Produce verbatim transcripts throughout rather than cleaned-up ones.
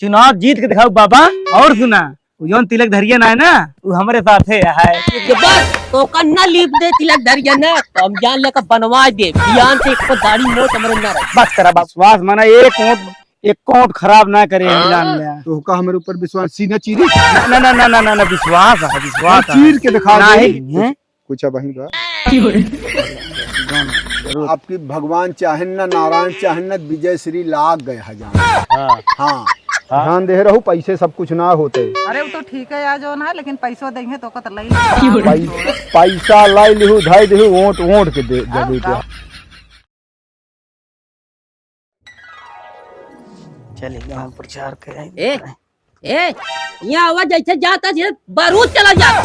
चुनाव जीत के दिखाऊ बाबा। और सुना, उ जौन तिलक धरिया ना है ना, उ हमरे साथे है। ये बस, तोका ना लीप दे तिलक धरिया ना, तो हम जान लेकर बनवा दे। बियान से एक दाढ़ी मोछ हमरे ना रहे। बस करा बाबा। विश्वास माना, एक ओंठ, एक ओंठ खराब ना करे, हम जान ले। तोहका हमरे ऊपर विश्वास, सीना चीरी। ना, ना, ना, विश्वास है, विश्वास है। चीर के दिखा दे। नहीं, हैं? कुछ अब वहीं बा। आपकी भगवान चाहेन ना, नारायण चाहेन ना, विजय श्री लाग गए हजार। हाँ। हाँ। हाँ। ध्यान दे रहू, पैसे सब कुछ ना होते। अरे, वो तो ठीक है, आ जाओ ना, लेकिन पैसो देंगे तो कत लई। पै-, पैसा लाई लिहू, धाई दिहू, ओंठ, ओंठ के दे, जगह पे। चलिए, गाँव प्रचार करें। ए, ए, यहाँ आवा, जैसे जाता है, बारूद चला जाता।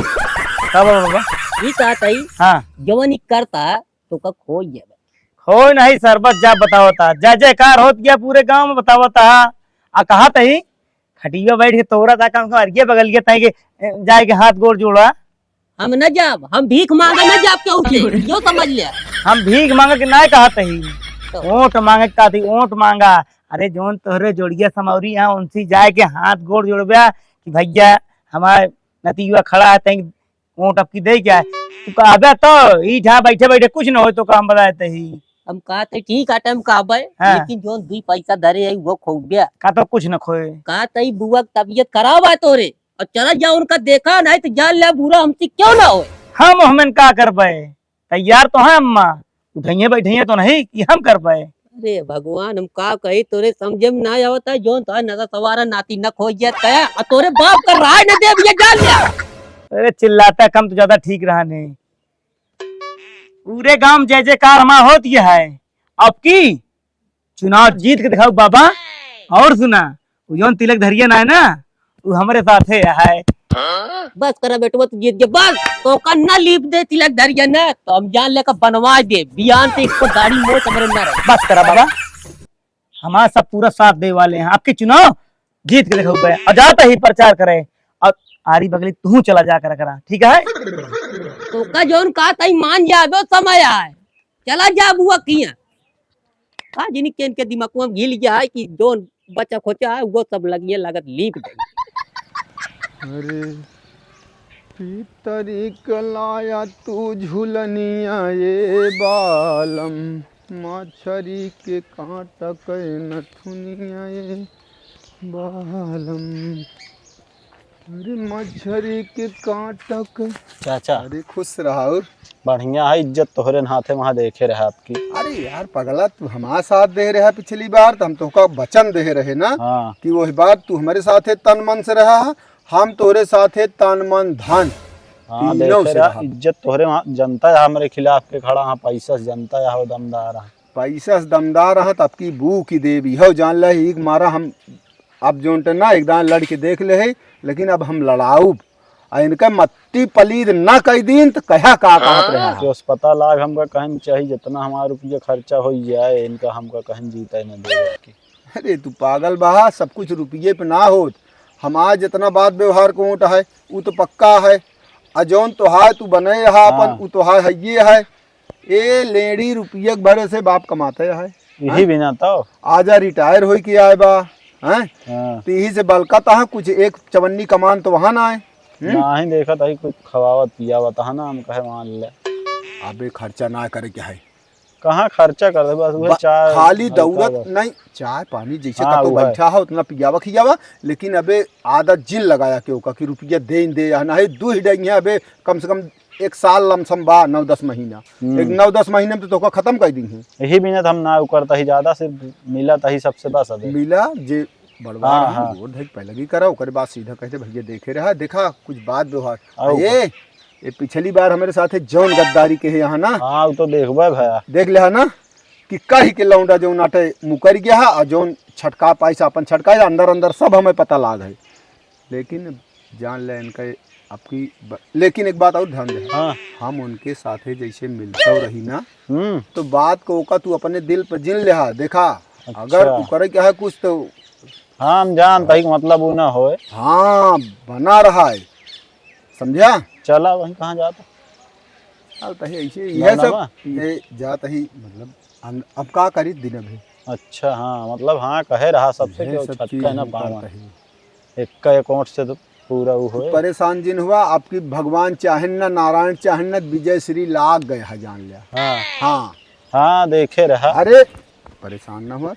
का बाबा, बाबा? ई कहत हई, हाँ। जवन ई करता, तो का खोई जाबे। खोई नहीं, सरबत जा बतावता। जय जयकार होत गया पूरे गाँव में बतावता। आ कहत हई, खटिया बैठ के तोरा था, कम से कम अरिये बगल के तई के, ए, जाए के हाथ गोड़ जोड़ा। हम न जाब, हम भीख मांगे न जाब केहू से, यो समझ ले। हम भीख मांगे के ना कहत ही, तो? ओंठ मांगे के कहत ही, ओंठ मांगा। अरे जौन तोहरे जोड़िया समौरी हैं, उनसे जाए के हाथ गोड़ जोड़बे कि भैया हमार नतीजा खड़ा है, तई ओंठ अबकी दे क्या है? तू कहबे तो, ई जहाँ बैठे बैठे कुछ न होए तो काम बताए तही। हम कहत ही ठीक आटे हम कहबे, हाँ। लेकिन जौन दुई पैसा धरे है वो खोबे। का तो कुछ न खोए। कहत ही बुआ के तबीयत खराब है तोरे, और चला जा उनका देखा, नहीं तो जान ले बुरा हमसे क्यों ना होए। हम हमन का करबे, तैयार तो हैं अम्मा, उठइये बैठइये तो नहीं कि हम करबे। अरे भगवान, हम का कही, तोरे समझे में ना आवत है, जौन तोरे नशा सवारा नाती न खोज जात है, और तोरे बाप का राय न दे भैया, जान ले। अरे चिल्लाता कम तो ज्यादा ठीक रहा नहीं। पूरे गांव जय जयकार हमार होत ये है। अब की चुनाव जीत के दिखाऊ बाबा। और सुना, उ जौन तिलक धरिया ना है ना, उ हमरे साथे है। बस करा बेटवा, तू जीत गया, बस। तोका ना लीप दे तिलक धरिया ना, तो हम जान लेकर बनवा दे। बियान से इसको दाढ़ी मोछ हमरे ना रहे। बस करा बाबा, हमारा सब पूरा साथ दे वाले हैं। आपके चुनाव जीत के देखो गए, और जाता ही प्रचार करे, और आरी बगली तू चला जा कर करा, ठीक है? तोका जौन कहा तई मान जाबे, समय आए, चला जा बुआ किया। का जिनी केन के दिमाग में घिल गया है कि जौन बचा खोचा है, वो सब लगिए लागत लीप गई। अरे, पितरी क लाया तू झुलनिया ये बालम, मछरी के कांटा के नथुनिया ये बालम। अरे मछरी के कांटा के। चाचा। अरे खुश रहा। और बढ़िया है, इज्जत तोहरे हाथे वहाँ देखे रहे आपकी। अरे यार पगला, तू हमारा साथ दे रहा पिछली बार, तो हम तोहका वचन दे रहे ना हाँ। कि वही बार तू हमारे साथे तन मन से रहा, हम तोहरे साथे तन मन धन हाँ, तीनों देखे से रहा, रहा। इज्जत तोहरे वहाँ जनता है हमरे खिलाफ के खड़ा, हाँ पैसा से जनता है, हो दमदार है। पैसा से दमदार है, तब की बू की देवी हो, जान ले, एक मारा हम अब जोन टे ना एक दान लड़ के देख ले है, लेकिन अब हम लड़ाउब। आ इनका मत्ती पलीद ना कई दिन त कहा का कहत रहा। जो पता लाग हमका कहीं चाहिए, जितना हमारा रुपया खर्चा हो जाए, इनका हमका कहीं जीता ही ना दे के। अरे तू पागल बहा, सब कुछ रुपये पे ना होत। हमार जितना बात व्यवहार को ओट है, उ तो पक्का है। आ जौन तोहार तू बने रहा अपन, हाँ। उ तोहार है ये है। ए लेड़ी रुपये के भरोसे बाप कमाते है। यही हैं? बिना तो। आजा रिटायर होई के आए बा, हैं? हाँ। तो यही से बलका तहाँ कुछ एक चवन्नी कमान तो वहाँ ना आए। हम्म? नाही देखत ही कुछ खवावत पियावत है ना, हम कहे मान ले। अबे खर्चा ना करे के है। कहाँ खर्चा कर दे, बस उहे बा-, चाय खाली हल्का दौड़त बस। नहीं, चाय पानी जैसे हाँ, कतौ उहे। बैठा है उतना पियावा खियावा, लेकिन अबे आदत जिन लगाया के ओका कि रुपया दे न दे या नहीं, दू ही डैंग है अबे कम से कम एक साल लमसम बा, नौ दस महीना। हम्म। एक नौ दस महीने में तो तोका खत्म कर दी है। यही बिना तो हम ना करता ही, ज्यादा से मिला तही सबसे बस अबे। मिला जे बड़वा हाँ, रहा, हाँ। गोर धइक पहले की करा, ओकरे बाद सीधा कहते, "भैया देखे रहा, देखा कुछ बात व्यवहार।" आओ। ये, ये पिछली बार हमारे साथ है जौन गद्दारी के है यहाँ ना। हाँ, वो तो देखबे भैया। देख ले है ना कि कही के लौंडा जौन आटे मुकर गया है और जौन छटका पाइस अपन छटका है, अंदर अंदर सब हमें पता लाग है। लेकिन जान ले इनका आपकी ब-, लेकिन एक बात और ध्यान दे। हाँ। हम उनके साथे जैसे मिलता रही ना, हम्म। तो बात को ओका तू अपने दिल पर जिन लेहा। देखा, अच्छा। अगर तू करे क्या है कुछ तो हाँ, हम जानता ही कि मतलब वो ना होए। हाँ, बना रहा है, समझा? चला वहीं कहाँ जाता? चलता है ऐसे, लौंडा यह सब, बा? ये जाता ही मतलब अन-, अब का करी दिन अभी? अच्छा, हाँ, मतलब, हाँ, कहे रहा सबसे कि वो छटका ना पावा। इक्का एक ओंठ से तो पूरा वो होए। परेशान जिन हुआ, आपकी भगवान चाहेन ना, नारायण चाहेन ना, विजय श्री लाग गए है, जान लिया। हाँ। हाँ। हाँ, देखे रहा। अरे, परेशान ना हुआ,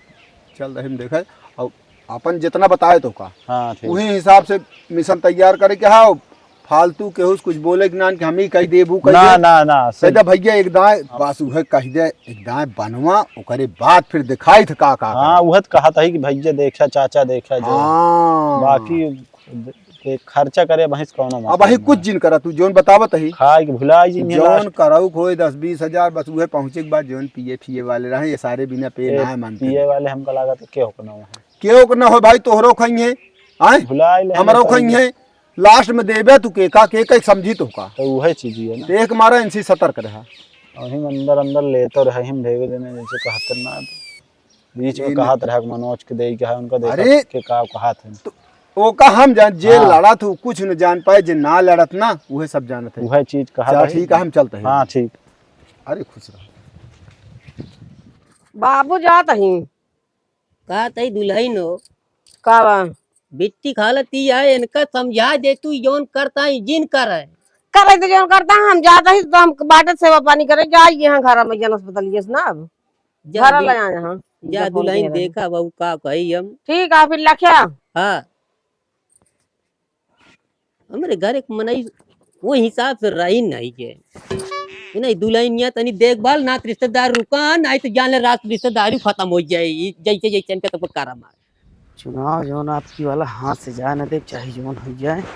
चल रहे हम देखे, और अपन जितना बताए तो का, हाँ, ठीक। वही हिसाब से मिशन तैयार करे के। हाँ, फालतू केहू से कुछ बोले के ना कि हम ही कह देबू, कह ना, दे। ना, ना, कह दे भैया, एक दाएं, बस उहे कह दे, एक दाएं बनवा, ओकरे बाद फिर दिखाई थ का, का हाँ, करे। उहे त कहत ही कि भैया देखा, चाचा देखा, जो हाँ। बाकी दे-, खर्चा करे, अबहीं से कौनो अब मतलब अही ना। कुछ जिन करा, तू जौन बतावत ही। खाए के भुला जी, जौन last। करऊ के होए दस बीस हजार, बस उहे पहुँचे के बाद जौन पिए, पिए वाले रहे, ये सारे बिना पे ए, ना मानते। पिए वाले हमका लागत है केहू के ना हो। केहू के ना हो भाई, तोहरो खइहे, आए? भुला ले, हमरो भुला ले। खइहे। Last में देबे तू के का, के का समझी तो का? तो उहे चीज ही है ना। तो एक मारा इनसे सतर्क रहा। वही में अंदर अंदर लेतो रहे, हम भेवे देने जैसे कहत ना। बीच में ये कहत न- रहा कि मनोज के देई के है, उनका देखत अरे! के का कहत है। तो ओका हम जान, जे हाँ। लड़त हो, कुछ न जान पाए, जे ना लड़त ना, उहे सब जानत है। उहे चीज कहत चल है। ठीक है, हम चलते हैं। हाँ, ठीक। अरे, खुश रहो। बाबू जात ही। का तई दुल्हन हो? का बा? बिट्टी खालत ही है, इनका समझा दे तू, जौन करता है, जिन कर है। करे तो जौन करता है, हम जात ही तो हम बाटे सेवा पानी करे, जा यहाँ घर में जनस बदलिए ना अब। जा घर दु-, ले आए हैं। जा जब फोन दुल्हन किए रहे। देखा बहू का कही हम। ठीक है, फिर लख्या। हाँ। हमरे घर एक मनई वो हिसाब से रही नहीं के। नहीं दुल्हनिया तनी देखभाल, ना त रिश्तेदार रुका, नहीं तो जान ले रात रिश्तेदारी खत्म हो जाए। ई जैसे जैसे इनका तो करा मार। चुनाव जौन आपकी वाला हाथ से जाए न देब, चाहे जौन हो जाए। जय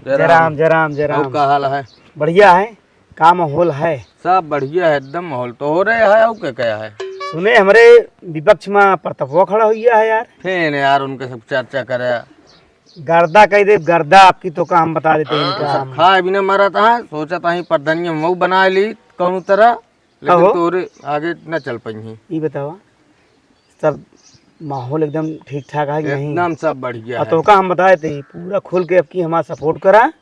जय राम। राम, जय राम, जय और राम। का हाल है? बढ़िया है। का माहौल है? सब बढ़िया है, एकदम माहौल। तोहरे है, और के क्या है? सुने, हमरे विपक्ष में प्रतापवा खड़ा हुआ है यार। फेन यार, उनके सब चर्चा करे। गर्दा कह दे, गर्दा आपकी तो का हम बता देते हैं हाँ, इनका सब हम। खाए बिना मरत है, सोचत है प्रधानी हम बना ली कौनो तरह, लेकिन कहो। तोरे आगे न चल पाई। ई बतावा, सब माहौल एकदम ठीक ठाक है कि नहीं? एकदम सब बढ़िया और है। तोका हम बताए थे, पूरा खुल के अब की हमारा support करा,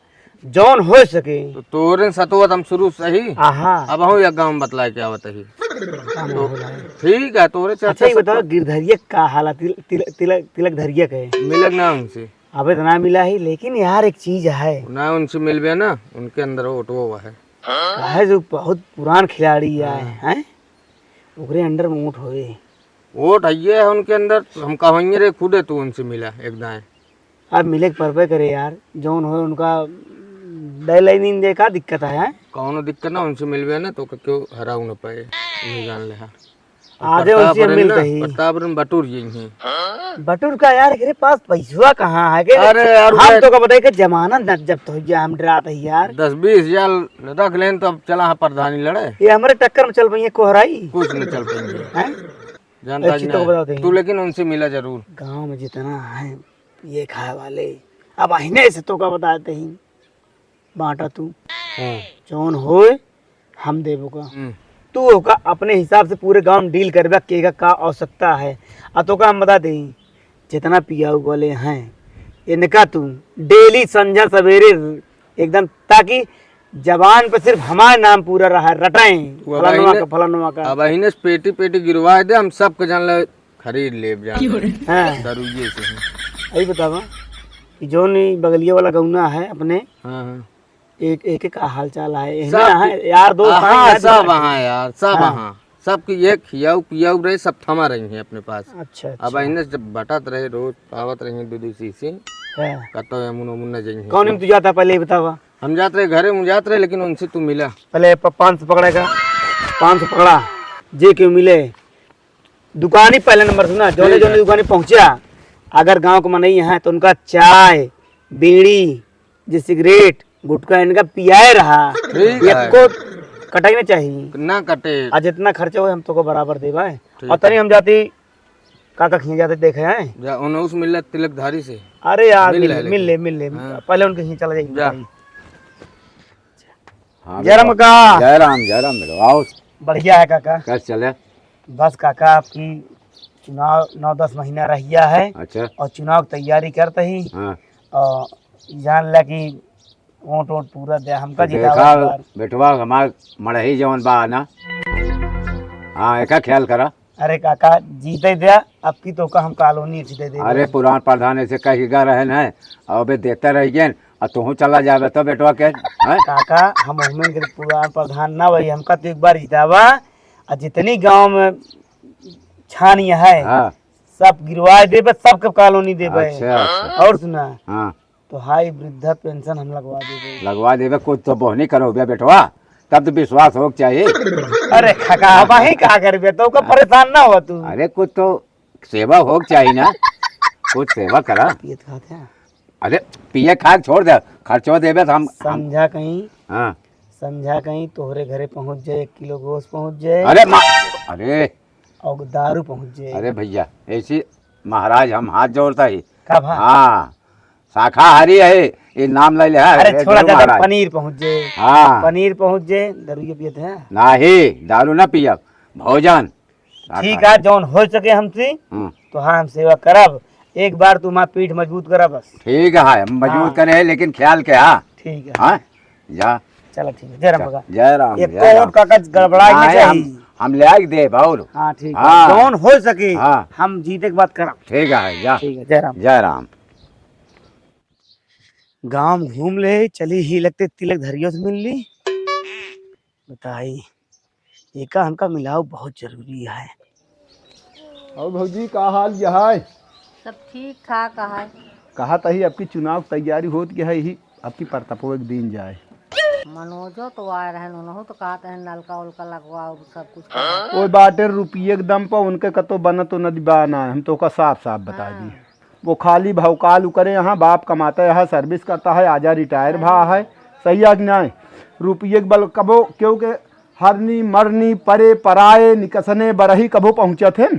जौन हो सके। तो तोरे सतोवत हम शुरू से ही। आहा। अब हम एक गाँव में बतलाए के आवत ही। का तो माहौल है? ठीक है, तोरे चर्चा अच्छा, ये सब बताओ, कर। गिरधरिया का हाल है? तिल-, तिल-, तिलक, तिलक धरिया के? मिलक ना उनसे। अबे तो ना मिला ही, लेकिन यार एक चीज है। ना उनसे मिलबे ना, उनके अंदर वोट वो है। काहे जो बहुत पुरान खिलाड़ी है, हाँ। हैं? ओकरे under में वोट होए। वोट हइये है उनके अंदर, हम कहेंगे रे खुदे तू उनसे मिला एक दाएं। अब मिले के परबे करे यार, जौन होए उनका deadline दे, का दिक्कत है, हैं? कौनो दिक्कत ना, उनसे मिलबे ना तो क्यों हराऊ न पाए, नहीं जान ले हा। आधे प्रताप उनसे रंग मिलते ना, ही। प्रताप रंग बटुर यही है। बटुर का यार, एकरे पास पैसवा कहाँ है के? अरे यार, हम तो का बताए के जमाना न जब्त हो गया, हम डरात है यार। दस बीस हजार रख लेन तो अब चला है प्रधानी लड़े। ये हमरे टक्कर में चल पइहे कोहराई। कुछ नहीं चल पाएंगे। हैं? जानता ऐसी कि तो ना। बता देंगे। तू लेकिन उनसे मिला जरूर। गाँव में जितना है, ये खाए वाले, अब अहिने से तो का बताते ही, बांटा तू। हाँ। जौन होए, हम देबो का। हम्म। तू ओका अपने हिसाब से पूरे गांव में deal करबा, केगा का आवश्यकता है। आ तोका हम बता देई, जितना पियाऊ वाले हैं, इनका तू daily संझा सवेरे एकदम, ताकि जबान पे सिर्फ हमार नाम पूरा रहा, रटाएं, वो अब फलानवा अहिने, का, फलानवा का। अब अहिने से पेटी पेटी गिरवा दे, हम सबके जान ले, खरीद लेब जान ले। हाँ। दारुइये से ही। अही बतावा कि जौन ई बगलिया वाला गौना है अपने, हाँ, हाँ। एक, एक, एक का हाल चाल है, एहमे सब ना है, यार दोस्त हाँ, हैं, सब हैं यार, सब हाँ। हैं। सबके ये खियाऊ पियाऊ रहे, सब थमा रही हैं अपने पास। अच्छा, अब अच्छा। इन्हें जब बटत रहे, रोज पावत रहे दो दो शीशी, हाँ। कतो अमुन अमुन न जाइए। कौन में तू जाता पहले ये बतावा? हम जात रहे घरे, हम जात रहे, लेकिन उनसे तू मिला। पहले प-, पाँच सौ पकड़ेगा, पाँच सौ पकड़ा, जे क्यों मिले, दुकानी पहले नंबर सुना, जौने ठीक जौने है। दुकानी पहुँचा, अगर गाँव के मनई हैं तो उनका चाय, बीड़ी, जे सिगरेट, गुटखा इनका पियाए रहा, ठीक है। एको कटाई ना चाहिए। ना कटे। आ जितना खर्चा हो हम तोको बराबर देबा है। ठीक और तनी है। हम जाती काका खिया जाते देखे हैं। जा उन्हें उस मिल ले तिलकधारी से। अरे यार मिल मिल ले, ले, मिल लेकिन। ले, मिल ले। हाँ। पहले उनके खिया चला जाए। जा। हाँ जय राम बेटा। काका। जय राम, जय राम बेटा, आओ। बढ़िया है काका। कैसे चले? बस काका, आपकी चुनाव नौ दस महीना रह गया है। अच्छा। और चुनाव की तैयारी करते ही हाँ। और जान ला कि वोट वोट पूरा दे हमका तो जितावा देखा, इस बार। बेटवा, हमार मड़ही जवन बा ना, हाँ, एका ख्याल करा। अरे काका, जीते द्या, अब की तोका हम कॉलोनी अच्छी दे देबे। अरे, पुरान प्रधान ऐसे कह के गा रहे न, अब बे देते रह गए, और तू चला जाबे तो बेटवा के, हैं? काका, हम ओहमेन के पुरान प्रधान ना भाई, हमका तो एक बार जितावा, और जितनी गांव में छानी है, हाँ। सब गिरवा देबे, सबके कॉलोनी देबे। अच्छा, अच्छा। और सुना, हाँ। तो हाई वृद्धा पेंशन हम लगवा देबे। लगवा देबे, कुछ तो बोहनी करो बे बेटवा, तब तो विश्वास हो के चाहिए। अरे काका, अब ही का करबे, तो का परेशान ना हो तू। अरे कुछ तो सेवा हो के चाहिए ना, कुछ सेवा करा। पियत खात है। अरे पिए खा के छोड़ दे, खर्चो देबे तो हम, हम समझा कहीं, हाँ। समझा कहीं तोहरे घरे पहुँच जाए, एक किलो गोश्त पहुँच जाए। अरे माँ, अरे। और दारू पहुँच जाए। अरे भैया, ऐसी महाराज हम हाथ जोड़ता ही। का भा? हाँ, शाकाहारी है, ये नाम ले ले, हाँ, अरे ये छोड़ा गुरु ज्यादा, महाराज। पनीर पहुँच जाए। हाँ। पनीर पहुँच जाए, दारू ये पियत है? नाही, दारू ना पियब, भोजन। ठीक है, जौन हो सके हमसे, हम्म। तो हाँ, हम सेवा करब। एक बार तू हमार पीठ मजबूत करा बस। ठीक है, हम मजबूत हाँ। करे हैं, लेकिन ख्याल के, हाँ। ठीक है। हाँ, जा। चला ठीक है, जय राम चल, काका। जय राम, एक जय राम। कागज गड़बड़ा के नहीं, हम, चाहिए। हम ले आके देब और। हाँ, ठीक है। हाँ। जौन हो सके, हाँ। हम जीते के बात करब। ठीक है, जा। ठीक है, जय राम। जय राम। गांव घूम ले, चली ही लगते तिलक धरियो से मिल ली। बताई, एका हमका मिलाव बहुत जरूरी है। और भौजी, का हाल यह है? सब ठीक ठाक है। कहा तही, अब की चुनाव की तैयारी होत के है, यही अब की परतपो एक दिन जाए। मनोजो तो आए रहे, उन्हों तो कहते हैं नलका उलका लगवाओ, सब कुछ करो। ओए बाटे रुपये के दम पर उनके कतो बनत तो नदी बा ना, हम तो का साफ साफ बता हाँ। दी। वो खाली भौकाल उकरे यहाँ, बाप कमाता यहाँ, सर्विस करता है, आजा रिटायर भा है, सही है कि नाहीं? रुपये के बल कबो क्योंकि हरनी मरनी परे पराए निकसने बरही कबो पहुँचत हैं?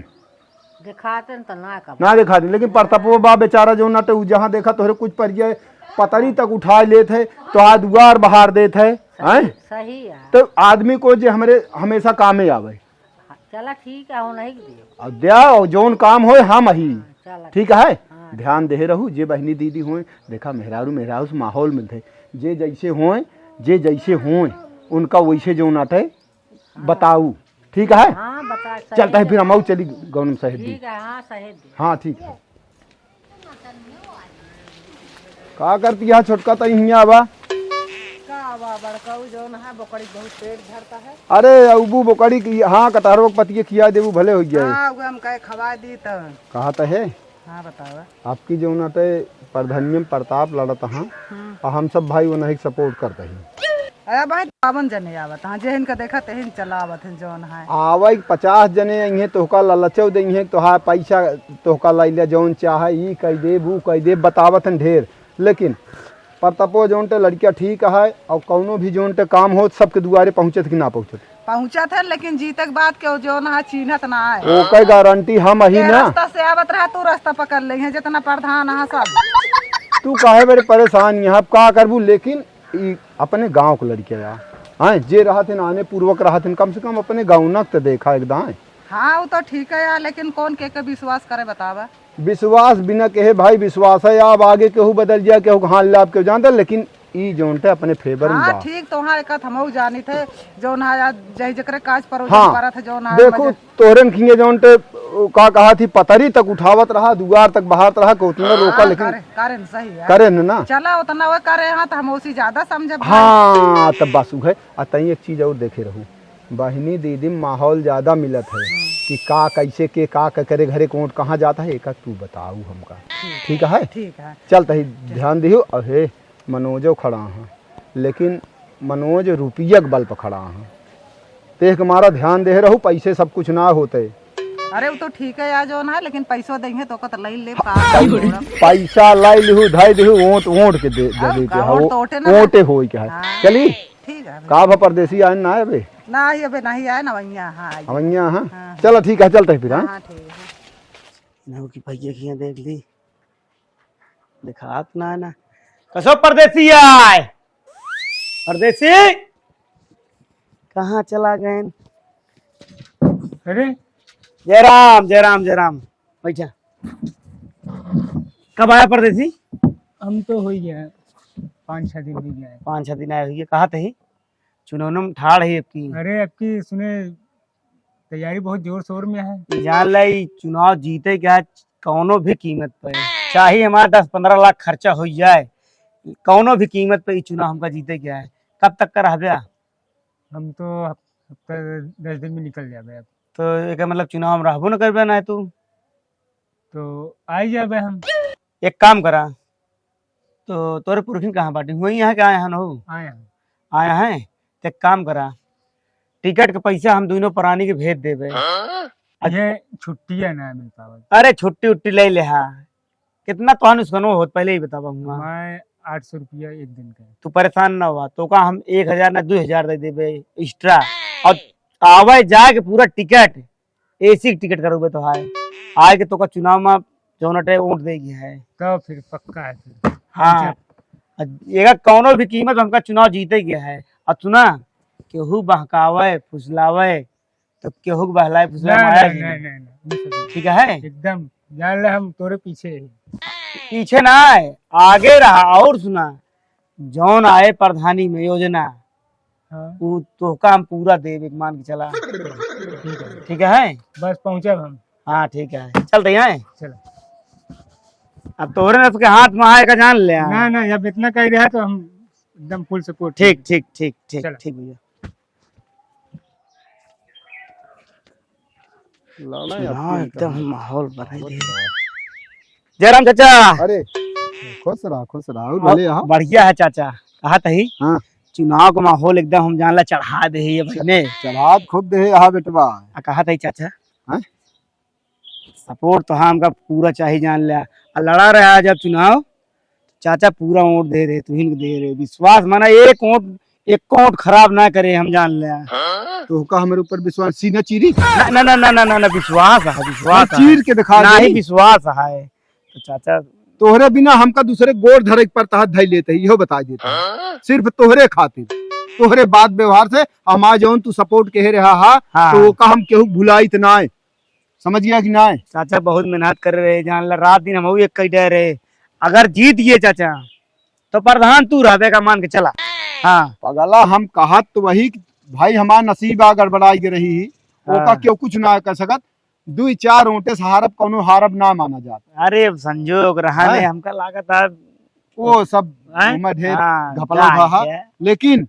दिखाते न तो ना कबो। ना दिखाते, लेकिन परतपो बा बेचारा जो नटे उ जहाँ देखा तोहरे कुछ पर जाए, पतरी तक उठा लेत है, तो आ दुआर बहार देत है, हैं? सही है। तो आदमी को जे हमरे हमेशा कामे आवे। हाँ, चला ठीक है, हो नहीं दियो। अब द्या, जौन काम होए हम ही। हाँ, चला ठीक है? हाँ। ध्यान दे रहू, जे बहिनी दीदी होए, देखा मेहरारू, मेहरारू से माहौल मिलते, जे जैसे होए, जे जैसे होए, उनका वैसे जौन आटे, हाँ। बताऊ, ठीक है? हाँ, बता, सही चलता है है। फिर हम आऊ चली गौनम सहेद दी। ठीक है, हाँ, सहेद दी। हाँ, ठीक है। का करती है छोटका, तई हियाँ बा? का बा बड़काऊ, जौन है बोकड़ी बहुत पेट भरता है। अरे अबू बोकड़ी की, हाँ, कटहरवा के पतिये खिया देबू, भले हो गया। हाँ, वो हम कहे खवा दी तो। कहा तो है? हाँ, बतावा। आपकी जौन अटे प्रधानियम प्रताप लड़त हाँ, हम्म। और हम सब भाई उन्हें सपोर्ट करते हैं। अरे भाई, बावन जने आवत हाँ, जे इनका देखा तेहिन चला आवत हैं जौन है। आवे पचास जने अइहें, तोहका लालचो देइहें, तोहार पैसा तोहका लाई ले, जौन चाहे ई कह देब, ऊ कह देब, बतावत हैं ढेर। लेकिन परतपो जौन टे लड़किया ठीक है, और कौनो भी जौन टे काम होत, सबके दुआरे पहुँचत कि ना पहुँचत? पहुँचत है, लेकिन जीते के बाद केहू जौन है, चीन्हत ना है। ओकर गारंटी हम अही के ना। रास्ता से आवत रहा, तू रास्ता पकड़ लेइहें, जितना प्रधान है सब। तू काहे बड़े परेशान यहाँ, अब का करबू, लेकिन ई अपने गाँव के लड़किया या, हैं, जे रहत हैं, आने पूर्वक रहत हैं, कम से कम अपने गाँव न तो देखा एक दाएँ। हाँ, वो तो ठीक है यार, लेकिन कौन के, के विश्वास करे, बतावा। विश्वास बिना कहे भाई विश्वास है, अब आगे केहू बदल जाए, केहू के हाथ लाभ केहू जानता, लेकिन ई जौन टे अपने फेवर में हाँ, बा। ठीक, तो हाँ, एक हमहू जानित है, जौन है आज जय जकरे काज परोजन हाँ, परत है, जौन है देखो, मजे तोहरन खिंगे जौन टे, का कहा थी, पतरी तक उठावत रहा, दुआर तक बहारत रहा, को उतना हाँ, रोका, लेकिन करे, करे न सही है। करे न ना। चला, उतना वो करे हाँ, तो हम उसी ज्यादा समझब भाई। हाँ, तब बस उहे। आ तई एक चीज और देखे रहू, बहिनी दीदी में माहौल ज्यादा मिलत है कि का कैसे के का क-, करे घरे कोट कहाँ जाता है, एक तू बताऊ हमका। ठीक है? ठीक है। चल तही ध्यान दिहू। अहे मनोजो खड़ा है, लेकिन मनोज रुपया के बल पर खड़ा है। देख के मारा ध्यान दे रहू, पैसे सब कुछ ना होते। अरे वो तो ठीक है यार, जौन है, लेकिन पैसो देंगे तो का तो लई ले, का पैसा लाई लिहू, धाई दिहू, ओट, ओट के दे, दे और देते का, हैं, ओट वो तो ओटे ना ओटे होई के है। हाँ। चली? ठीक है। का भा परदेसी आए ना अबे? ना ही अबे नहीं आए ना, वैया हाँ आए। वैया हाँ? हाँ। चला ठीक है, चलते हैं फिर, हाँ? हाँ, ठीक है। इन्हों की भैया की यहाँ देख ली, दिखात ना है ना। कसो परदेसी आए? परदेसी? कहाँ चला गए? अरे? जय राम, जय राम, जय राम। बैठा। कब आया परदेसी? हम तो हो ही गया, पाँच छह दिन हो गया है। पाँच छह दिन आए हुए, कहाँ थे? चुनौनम ठाड़ है अबकी। अरे, अबकी सुने, तैयारी बहुत जोर शोर में है। जान ले, ई चुनाव जीते के है कौनो भी कीमत पे, चाहे हमारा दस पन्द्रह लाख खर्चा हो जाए, कौनो भी कीमत पे ई चुनाव हमका जीते के है। कब तक का रहबे? हम तो हफ-, हफ्ता दस दिन में निकल जाबे अब। तो एकर मतलब चुनाव में रहबो न करबे ना तू? तो आई जाबे हम। एक काम करा, तो तोरे पुरखिन कहाँ बाटी? वहीं यहाँ के आए हैं ना हो? आए हैं। आए हैं? तो एक काम करा, टिकट के पैसा हम दोनों परानी के भेज देबे। हाँ? ये छुट्टी है ना मिल पावत। अरे छुट्टी उट्टी ले ले हा, कितना तोहार नुकसानो होत पहले ही बतावा हुआ। मैं आठ सौ रुपया एक दिन का। तू परेशान ना हुआ, तोका हम एक हजार ना दो हजार दे देबे एक्स्ट्रा, और आवे जाए के पूरा टिकट एसी के टिकट करउबे तोहार। आए के तोका चुनाव में जौन अटे वोट दे गया है। तो फिर पक्का है फिर। हाँ। अच्छा। अ, एका कौनो भी कीमत हमका चुनाव जीते गया है। और सुना, केहू बहकावे, फुसलावे, तो केहू के बहलाए फुसलाए ना, माया ना, ही ना, नहीं। ना, ना, नहीं। ठीक है? एकदम, जान ले हम तोरे पीछे ही। पीछे ना है, आगे रहा। और सुना, जौन आए प्रधानी में योजना, हाँ। उ तोहका हम पूरा देब, एक मान के चला। ठीक है। ठीक है? बस पहुँचब हम। हाँ, ठीक है, चलते हैं। चलो। अब तोहरे नस के हाथ में आए का जान ले। ना, ना, जब इतना कह रहा है तो हम एकदम full support। ठीक, ठीक, ठीक, ठीक, चलो। ठीक भैया। लड़ा या हाँ, तीन एकदम करना। माहौल बनाई बहुत दे। बढ़िया। जयराम चाचा। अरे, खुश रहा, खुश रहा। और और भले यहाँ? बढ़िया है चाचा। कहा तही? हाँ। चुनाव का माहौल एकदम हम जान ला चढ़ा दे है ये बहिने। चढ़ा खूब दे है यहाँ बेटवा। आ, कहा तही चाचा? हाँ? Support तो हमका पूरा चाही जान ला। आ लड़ा रहा है जब चुनाव, चाचा पूरा वोट दे रहे, तुहिन के दे रहे। विश्वास माना एक वोट, एक वोट खराब ना करे, हम जान ले। तोहका हमरे ऊपर विश्वास, सीना चीरी? ना, ना, ना, विश्वास है, विश्वास है। चीर के दिखा दे। विश्वास है। तो चाचा तोहरे बिना हमका दूसरे गोड़ धरे के पड़ता, हाथ धई लेते, इहो बता देते। सिर्फ तोहरे खातिर, तोहरे बात व्यवहार से हमार जौन तू support कहे रहा हा, हाँ। तो ओका हम केहू भुलाइत नाय। समझ गया कि नाय? चाचा बहुत मेहनत करे रहे, जान ला, रात दिन हमहू एक कई डे रहे। अगर जीत गए चाचा, तो प्रधान तू रहबे का, मान के चला। हाँ। पगला, हम कहत तो वही कि भाई, हमार नसीब आ गड़बड़ाई के रही, ओका हाँ। केहू कुछ ना कर सकत। दुई चार ओटे से हारब, कौनो हारब ना माना जात। अरे, अब संजोग रहा हैं? ने, हमका लागत है वो सब हैं? उमा ढेर हाँ, घपला जाए भा है। लेकिन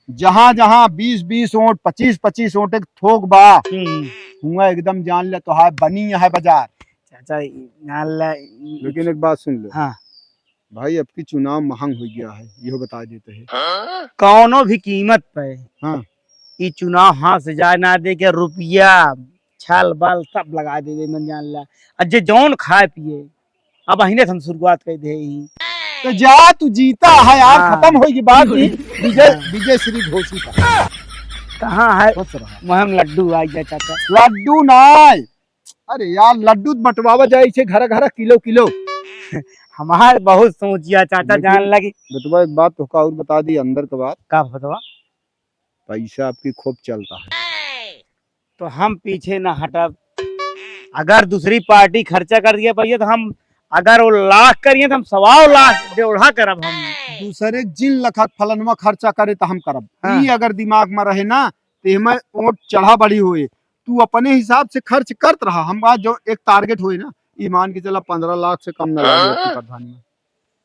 जहाँ जहाँ बीस बीस ओट, पच्चीस पच्चीस ओट एक थोक बा, हम्म। हुआ एकदम जान ले तो है, बनी है बाजार। चाचा, ई जान ले, ई लेकिन एक बात सुन ले। हाँ। भाई, अब की चुनाव महंग हो गया है, इहो बता देते हैं। कौनो भी कीमत पे हाँ। ई चुनाव हाथ से जाए ना दे के, रुपया, छल बल सब लगा देबे, मन जान ला। आ जे जौन खाए पिए, अब अहिने से हम शुरुआत कर दे ही। तो जा, तू जीता है यार, हाँ। खत्म होगी बात ही। विजय, हाँ। विजय श्री घोषित है। कहाँ है? खुश रहा। मुँह में लड्डू आ गया चाचा। लड्डू ना, अरे यार, लड्डू तो बंटवावा जाए इसे घर घर किलो किलो। हमार बहुत सोचिया चाचा, लेकिन जान लगी। बेटवा, एक बात तोहका और बता दी, अंदर के बात। का बतवा? पैसा आपकी खूब चलता है। तो हम पीछे ना हटब। अगर दूसरी पार्टी खर्चा कर दिया पैसा तो हम, अगर वो लाख करिए तो हम सवाओ लाख डेढ़ा करब हम। दूसरे के जिन लखा फलनवा खर्चा करे तो हम करब। हाँ। ई अगर दिमाग में रहे ना, तो हमें वोट चढ़ा बढ़ी होए। तू अपने हिसाब से खर्च करत रहा। हम आज जो एक target होए ना, ई मान के चला पन्द्रह लाख से कम ना लागे हाँ? आपकी प्रधानी में।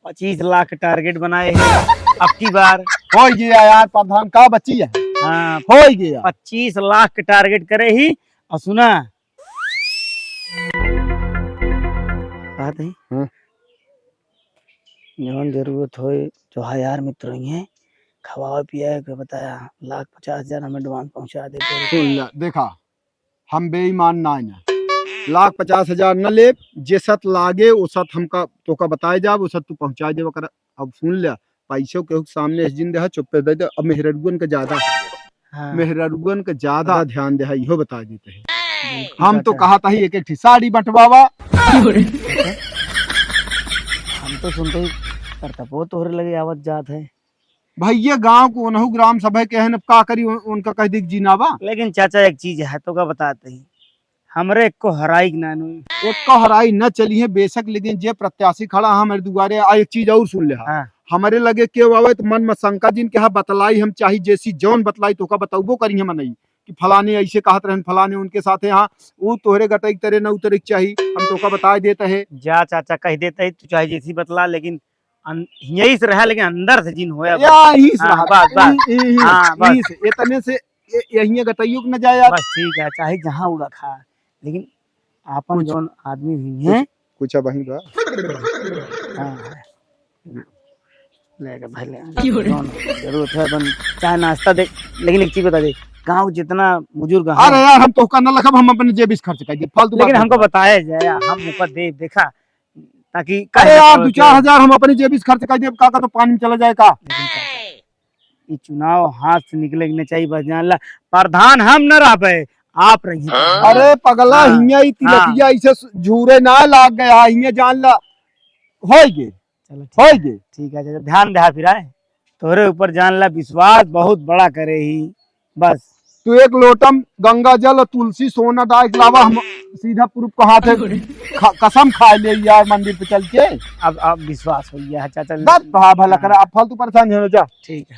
पच्चीस लाख के target बनाए हैं अब की बार। हो गया यार प्रधान, का बची है? हाँ, हो गया। पच्चीस लाख के target करे ही। और सुना, बात है, हाँ। जौन जरूरत होए, जो है यार मित्र होई हैं, खवावे पियावे के बताया, लाख पचास हजार हमें advance पहुँचा दे। सुन ले, देखा, हम बेईमान ना है ना, लाख पचास हजार न लेब, जे सत लागे, वो सत हमका, तोका बताए जाब, वो सत तू पहुँचाए देबा कर। अब सुन ले, पैसो केहू के सामने जिन देहा, चुप्पे दे दे। अब मेहररुअन के ज्यादा, हाँ। मेहररुअन के ज्यादा ध्यान देहा, इहो बता देते हैं। बिल्कुल हम तो चाचा। कहा था ही एक एक ठी साड़ी बंटवावा। हम तो सुनते ही करतबो तोहरे लगे आवत जात है। भैया गांव को ओनहु ग्राम सभा के हैं, अब का करी, उन-, उनका कह दी कि जीना बा। लेकिन चाचा एक चीज है, तोका बताते ही, हमरे एको हराई के नानू। एको हराई न चली है बेशक, लेकिन जे प्रत्याशी खड़ा है हमारे दुआरे, आ एक चीज और सुन ले हा। हाँ। हमारे लगे केहू आवे तो मन में शंका जिन के हा बतलाई, हम चाही जैसी जौन बतलाई तोका बतौबो करी हम नहीं। कि फलाने ऐसे कहत रहन, फलाने उनके साथे, हाँ, ऊ तोहरे गटई के तरे न उतरे के चाही। हम तोका बताए देत है। जा चाचा, कह देत है, तू चाहे जैसी बतला, लेकिन अन-, हियई से रहा, लेकिन अंदर से जिन होया या बस। यहीं से हाँ, रहा, बस, बस। यहीं, यहीं, हाँ, बस। यहीं से, इतने से, ये, यहीं गटइयो के न जाए यार। बस ठीक है, चाहे जहाँ उड़ा खा, लेकिन आपन कुछ जौन आदमी हुई हैं। कुछ, कुछ अब वहीं बा। हाँ, हाँ। ले के भाई ले। क्यों रे? जौन जरूरत है अपन चाय नाश्ता दे, लेकिन एक चीज बता दे, गाँव जितना बुजुर्ग हैं। अरे यार, हम तोहका न लखब, हम अपने जेबी से खर्च कर दे, फालतू बात लेकिन मत हमको कर। बताया जाए, हम मौका दे, देखा, ताकि अरे यार, दो चार हजार हम अपने जेबी से खर्च कर दे, काका तो पानी में चला जाए का? लेकिन चाचा, ई चुनाव हाथ से निकले के न चाहिए, बस जान ला, प्रधान हम न रहबे, आप रहिए प्रधान। अरे पगला, हाँ, हियाँ ई तिलकिया हाँ। ऐसे सु-, झूरे ना लाग गया, हियाँ जान ला, होई गे, चलो ठीक होई है। गे। ठीक है, अच्छा, ध्यान दे फिर आए, तोरे ऊपर जान ला विश्वास बहुत बड़ा करे ही, बस। तू एक लोटम गंगा जल और तुलसी सोना डाल के लावा, हम सीधा प्रूफ कहा थे, खा, कसम खा ले यार मंदिर पे चल के। अब, अब विश्वास हो गया है चाचा। बस भा भला करा, हाँ। अब फालतू परेशान हो जा। ठीक है,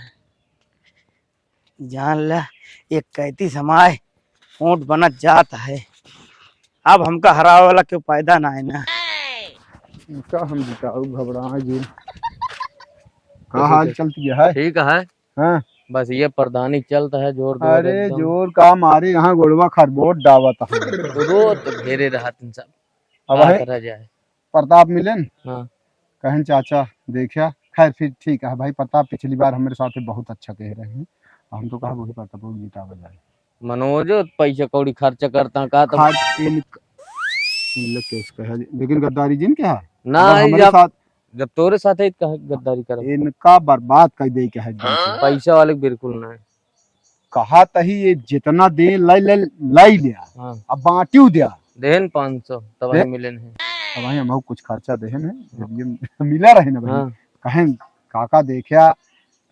जान ला, एक कैती समाय वोट बनत जात है, अब हमका हरावे वाला क्यों पैदा ना है ना। इनका हम जिताऊ घबराए जी। का कैसे हाल चल- चलती है? ठीक है। हाँ। बस ये प्रधानी चलता है, जोर, जोर अरे एकदम। जोर का मारे, यहाँ गोड़वा खरबोट डावत है। रोज तो घेरे रहत इन सब। अब का है? करा जाए? प्रताप मिलेन? हाँ। कहन, "चाचा, देखा।" खैर, फिर ठीक है भाई, प्रताप पिछली बार हमरे साथे बहुत अच्छा कह रहे हैं, हम तो कहा वही प्रताप को जितावा जाए। मनोज पैसा कौड़ी खर्चा करता का तो खा-, इन-, इन लोग कैसे कहे, लेकिन गद्दारी जिन क्या है? ना, अगर हमरे जब, साथ जब तोरे साथ है, तो काहे गद्दारी करब? इनका बर्बाद कर दे के है एकदम से। पैसा वाले बिल्कुल ना है। कहा तही ये जितना दे, लाई, लाई, लाई लिया। हाँ। अब बांटियो दिया। देहन पाँच सौ, तब दे-, वही मिलन है। तब वही हम कुछ खर्चा देहन है, जब ये मिला रहे ना भाई। हाँ। कहें, "काका देखा,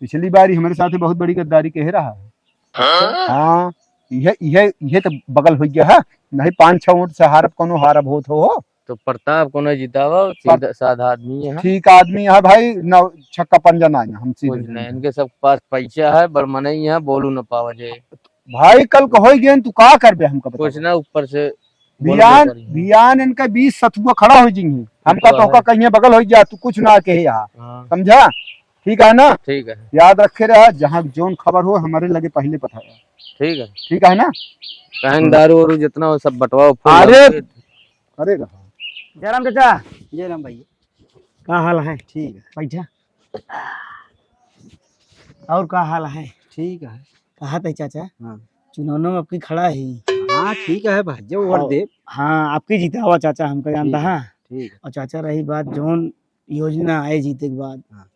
पिछली बारी हमरे साथ बहुत बड़ी गद्दारी कह रहा है।" हाँ? हाँ, इहे, इहे, इहे तो बगल हो गया है। नहीं, पाँच छह वोट से हारब, कोनो हारब होत हो। तो प्रताप को नहीं जितावा, पर-, सीधा साधा आदमी है। ठीक आदमी है भाई, ना छक्का पंजा ना है, हम सीधे कुछ नहीं, इनके सब पास पैसा है, बड़ मनई है, बोलू न पावा जाए। भाई कल का होई गए, तू का करबे हमका बता। कुछ ना, ऊपर से बोल बियान, दे करिए। बियान इनका बीस सतुआ खड़ा हो जिंगे, हमका तो तोहका है। कहिए बगल हो जा, तू कुछ ना कहे यहाँ, हाँ। समझा? ठीक है ना? ठीक है। याद रखे रहा, जहाँ जौन खबर हो हमरे लगे पहले बताया। ठीक है। ठीक है ना? कहन दारू वारू जितना हो सब बंटवाओ, फूल अरे, लाओ। अरे रहा। जय राम चाचा। जय राम भैया। का हाल है? ठीक है। बैठा। और का हाल है? ठीक है। कहा थे चाचा? हाँ। चुनाव में आपकी खड़ा ही। हाँ, ठीक है भाई, जो वोट और दे। हाँ, आपकी जितावा चाचा हमका जानता ठीक है, है। ठीक है। और चाचा रही बात जौन योजना आए जीते के बाद, हाँ।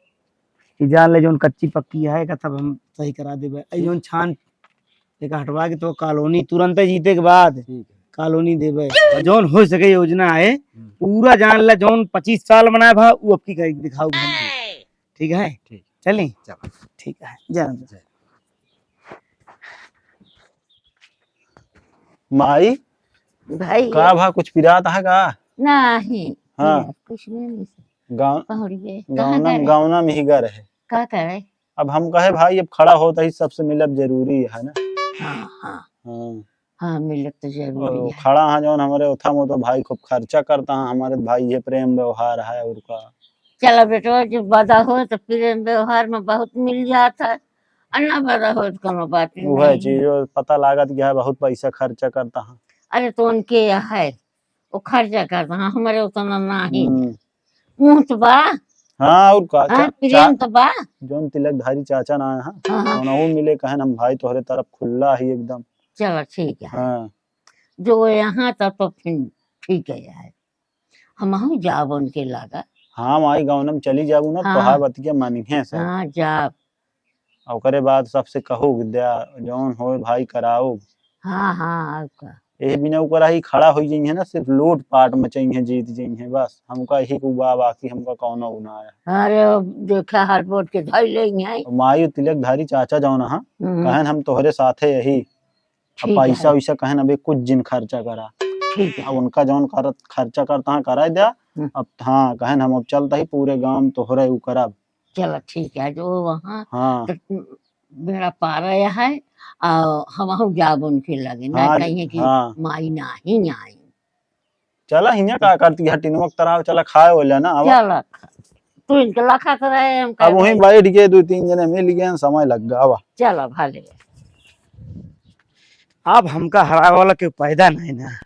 कि जान ले जौन कच्ची पक्की है, का तब हम सही करा देबे। ऐ ठीक। जौन छान एक हटवा के तो कॉलोनी तुरंत जीते के बाद ठीक है। कॉलोनी देबे। और जौन हो सके योजना आए, हम्म। पूरा जान ले जौन पच्चीस साल बनाए भा, वो अबकी करके दिखाऊ हम। ठीक है? ठीक। चली? चलो। ठीक है। जय राम। जय। माई, भाई। का भा कुछ पिरात है का? नहीं, हाँ। कुछ नहीं, नहीं। गाँव, पहुँच गए। कहाँ गाँवना, गए? गाँवना में ही गा रहे। का करे? अब हम कहे भाई, अब खड़ा होता ही सबसे मिलब जरूरी है ना। हाँ, हाँ। हाँ। हाँ, मिलब तो जरूरी और है। खड़ा हाँ जौन हमरे उथा में तो भाई खूब खर्चा करता है, हमारे भाई ये प्रेम व्यवहार है और का। चला बेटवा, जब बदा हो तो प्रेम व्यवहार में बहुत मिल जात है, और ना बदा हो तो कोनो बात ही वह नहीं। चीज वो पता लागत कि है बहुत पैसा खर्चा करता है। अरे तो उनके है, वो खर्चा करता है, हमारे उतना नहीं। हम्म। मुँह तो बा। हाँ, और का, हाँ, चा-, प्रेम चा-, तो बा। जौन तिलकधारी चाचा ना है, हाँ, हाँ। उनहु मिले कहन हम भाई तोहरे तरफ खुल्ला ही एकदम। चला ठीक है। हाँ। जो यहाँ तक तो फिर ठीक है यार। हमहू जाब उनके लागा। हाँ, माई गाँव में चली जाबू ना, हाँ। तोहार बतिया मानिहे से। हाँ, जाब। ओकरे बाद सबसे कहू विद्या, जौन होए भाई कराओ। हाँ, हाँ, और का। एह बिना ओकरा ही खड़ा होई जइहे ना, सिर्फ लूट पाट मचइहे, जीत जइहे, बस। हमका यही को बा, बाकी हमका कौनो गुनाह है। अरे, देखा हर वोट के धई लेइहे। माई तिलकधारी चाचा जौन हा, हम्म। कहन हम तोहरे साथे यही। अब ठीक पैसा है। वैसा कहन अबे कुछ जिन खर्चा करा। ठीक है। अब उनका जौन करत, खर्चा करता हाँ, कराए द्या। हम्म। अब हाँ, कहन हम अब चलता ही पूरे गांव तोहरे उ करब। चला ठीक है, जो वहाँ हाँ। तो बेड़ा पार आया है, और हमहू जाब उनके लगे, ना हाँ, कहिए कि हाँ। माई नाही आई। चला हियाँ का करती है, टिनवा के तरह चला खाए हो लेना, आवा। चला, तू इनके लखत रहे, हम अब कहे वहीं भाई। बैठ के दो तीन जने मिल गए, समय लग गया, आवा। चला भले। अब हमका हरावे वाला के पैदा नहीं ना।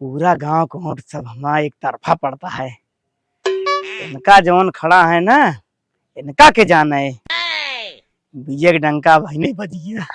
पूरा गांव के वोट सब हमारा एक तरफा पड़ता है। इनका जौन खड़ा है ना, इनका के जाने। बीजे के डंका भाई नहीं बज गया।